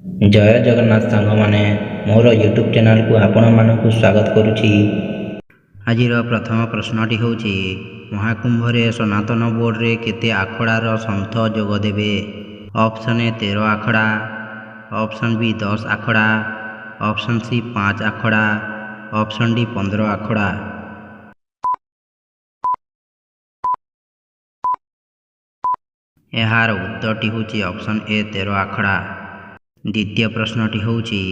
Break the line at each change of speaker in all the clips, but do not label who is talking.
ଜୟ ଜଗନ୍ନାଥ ସାଙ୍ଗମାନେ, ମୋର ୟୁଟ୍ୟୁବ୍ ଚ୍ୟାନେଲକୁ ଆପଣମାନଙ୍କୁ ସ୍ୱାଗତ କରୁଛି। ଆଜିର ପ୍ରଥମ ପ୍ରଶ୍ନଟି ହେଉଛି, ମହାକୁମ୍ଭରେ ସନାତନ ବୋର୍ଡରେ କେତେ ଆଖଡ଼ାର ସନ୍ଥ ଯୋଗ ଦେବେ? ଅପସନ୍ ଏ 13 ଆଖଡ଼ା, ଅପସନ୍ ବି 10 ଆଖଡ଼ା, ଅପସନ୍ ସି 5 ଆଖଡ଼ା, ଅପସନ୍ ଡି 15 ଆଖଡ଼ା। ଏହାର ଉତ୍ତରଟି ହେଉଛି ଅପସନ୍ ଏ 13 ଆଖଡ଼ା। ଦ୍ୱିତୀୟ ପ୍ରଶ୍ନଟି ହେଉଛି,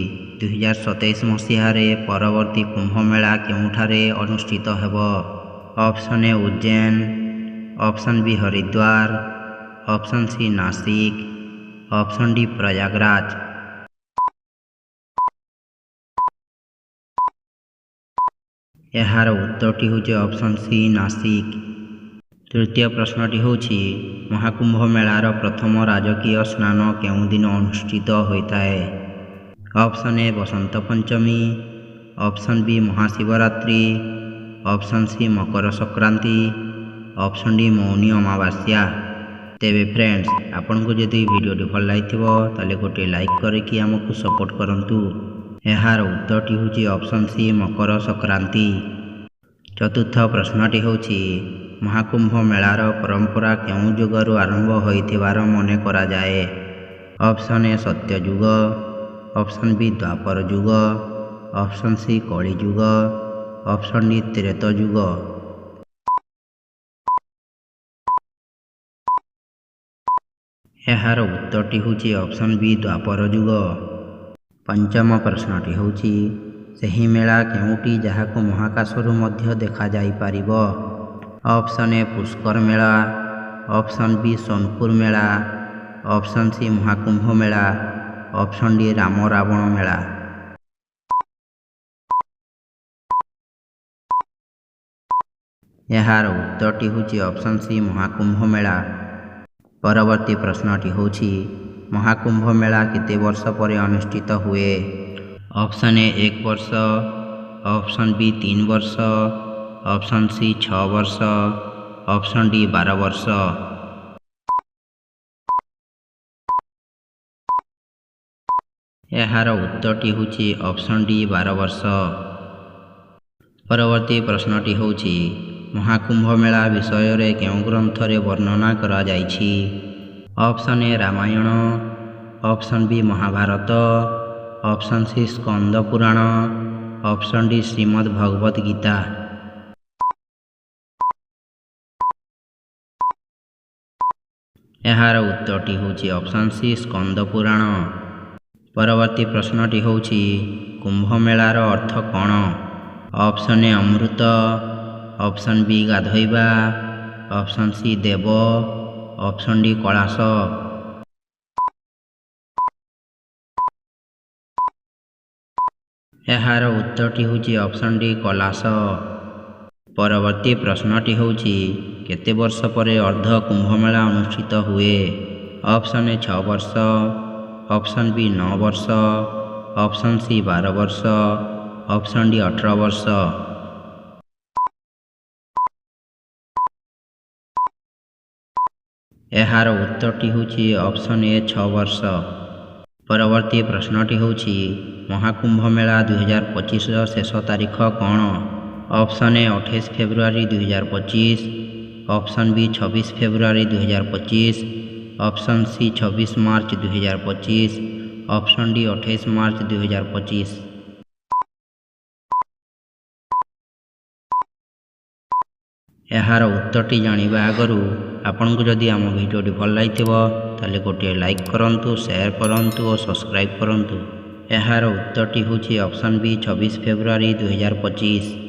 2027 ମସିହାରେ ପରବର୍ତ୍ତୀ କୁମ୍ଭମେଳା କେଉଁଠାରେ ଅନୁଷ୍ଠିତ ହେବ? Option A Ujjain, option B Haridwar, option C Nashik, option D Prayagraj. ଏହାର ଉତ୍ତରଟି ହେଉଛି ଅପସନ୍ ସି ନାସିକ। ତୃତୀୟ ପ୍ରଶ୍ନଟି ହେଉଛି, ମହାକୁମ୍ଭ ମେଳାର ପ୍ରଥମ ରାଜକୀୟ ସ୍ନାନ କେଉଁ ଦିନ ଅନୁଷ୍ଠିତ ହୋଇଥାଏ? Option A Basanta Panchami, option B Mahashivratri, option C Makar Sankranti, option D Mauni ଅମାବାସ୍ୟା। ତେବେ ଫ୍ରେଣ୍ଡସ୍, ଆପଣଙ୍କୁ ଯଦି ଭିଡ଼ିଓଟି ଭଲ ଲାଗିଥିବ, ତାହେଲେ ଗୋଟିଏ ଲାଇକ୍ କରିକି ଆମକୁ ସପୋର୍ଟ କରନ୍ତୁ। ଏହାର ଉତ୍ତରଟି ହେଉଛି ଅପସନ୍ ସି ମକର ସଂକ୍ରାନ୍ତି। ଚତୁର୍ଥ ପ୍ରଶ୍ନଟି ହେଉଛି, ମହାକୁମ୍ଭ ମେଳାର ପରମ୍ପରା କେଉଁ ଯୁଗରୁ ଆରମ୍ଭ ହୋଇଥିବାର ମନେ କରାଯାଏ? ଅପସନ୍ ଏ ସତ୍ୟଯୁଗ, ଅପସନ୍ ବି ଦ୍ୱାପର ଯୁଗ, ଅପସନ୍ ସି କଳିଯୁଗ, ଅପସନ୍ ଡି ତ୍ରେତ ଯୁଗ। ଏହାର ଉତ୍ତରଟି ହେଉଛି ଅପସନ୍ ବି ଦ୍ୱାପର ଯୁଗ। ପଞ୍ଚମ ପ୍ରଶ୍ନଟି ହେଉଛି, ସେହି ମେଳା କେଉଁଟି ଯାହାକୁ ମହାକାଶରୁ ମଧ୍ୟ ଦେଖାଯାଇପାରିବ? ଅପସନ୍ ଏ ପୁଷ୍କର ମେଳା, ଅପସନ୍ ବି ସୋନପୁର ମେଳା, ଅପସନ୍ ସି ମହାକୁମ୍ଭ ମେଳା, ଅପସନ୍ ଡି ରାମ ରାବଣ ମେଳା। ଏହାର ଉତ୍ତରଟି ହେଉଛି ଅପସନ୍ ସି ମହାକୁମ୍ଭ ମେଳା। ପରବର୍ତ୍ତୀ ପ୍ରଶ୍ନଟି ହେଉଛି, ମହାକୁମ୍ଭ ମେଳା କେତେ ବର୍ଷ ପରେ ଅନୁଷ୍ଠିତ ହୁଏ? ଅପସନ୍ ଏ 1 ବର୍ଷ, ଅପସନ୍ ବି 3 ବର୍ଷ, ଅପସନ୍ ସି 6 ବର୍ଷ, ଅପସନ୍ ଡି 12 ବର୍ଷ। ଏହାର ଉତ୍ତରଟି ହେଉଛି ଅପସନ୍ ଡି 12 ବର୍ଷ। ପରବର୍ତ୍ତୀ ପ୍ରଶ୍ନଟି ହେଉଛି, ମହାକୁମ୍ଭ ମେଳା ବିଷୟରେ କେଉଁ ଗ୍ରନ୍ଥରେ ବର୍ଣ୍ଣନା କରାଯାଇଛି? Option A Ramayana, option B Mahabharata, option C Skanda Purana, option D Shrimad Bhagavad Gita. ଏହାର ଉତ୍ତରଟି ହେଉଛି ଅପସନ୍ ସି ସ୍କନ୍ଦ ପୁରାଣ। ପରବର୍ତ୍ତୀ ପ୍ରଶ୍ନଟି ହେଉଛି, କୁମ୍ଭମେଳାର ଅର୍ଥ କ'ଣ? Option A Amrit, option B ଗାଧୋଇବା, ଅପସନ୍ ସି ଦେବ, ଅପସନ୍ ଡି କୈଳାସ। ଏହାର ଉତ୍ତରଟି ହେଉଛି ଅପସନ୍ ଡି କୈଳାସ। ପରବର୍ତ୍ତୀ ପ୍ରଶ୍ନଟି ହେଉଛି, କେତେ ବର୍ଷ ପରେ ଅର୍ଦ୍ଧ କୁମ୍ଭମେଳା ଅନୁଷ୍ଠିତ ହୁଏ? ଅପସନ୍ ଏ 6 ବର୍ଷ, ଅପସନ୍ ବି 9 ବର୍ଷ, ଅପସନ୍ ସି 12 ବର୍ଷ, ଅପସନ୍ ଡି 18 ବର୍ଷ। ଏହାର ଉତ୍ତରଟି ହେଉଛି ଅପସନ୍ ଏ 6 ବର୍ଷ। ପରବର୍ତ୍ତୀ ପ୍ରଶ୍ନଟି ହେଉଛି, ମହାକୁମ୍ଭ ମେଳା 2025ର ଶେଷ ତାରିଖ କ'ଣ? Option A 28 February 2025, option B 26 February 2025, option C 26 March 2025, option D 28 March 2025। ଏହାର ଉତ୍ତରଟି ଜାଣିବା ଆଗରୁ ଆପଣଙ୍କୁ ଯଦି ଆମ ଭିଡ଼ିଓଟି ଭଲ ଲାଗିଥିବ, ତାହେଲେ ଗୋଟିଏ ଲାଇକ୍ କରନ୍ତୁ, ସେୟାର କରନ୍ତୁ ଓ ସବସ୍କ୍ରାଇବ୍ କରନ୍ତୁ। ଏହାର ଉତ୍ତରଟି ହେଉଛି ଅପସନ୍ ବି 26 ଫେବୃଆରୀ 2025।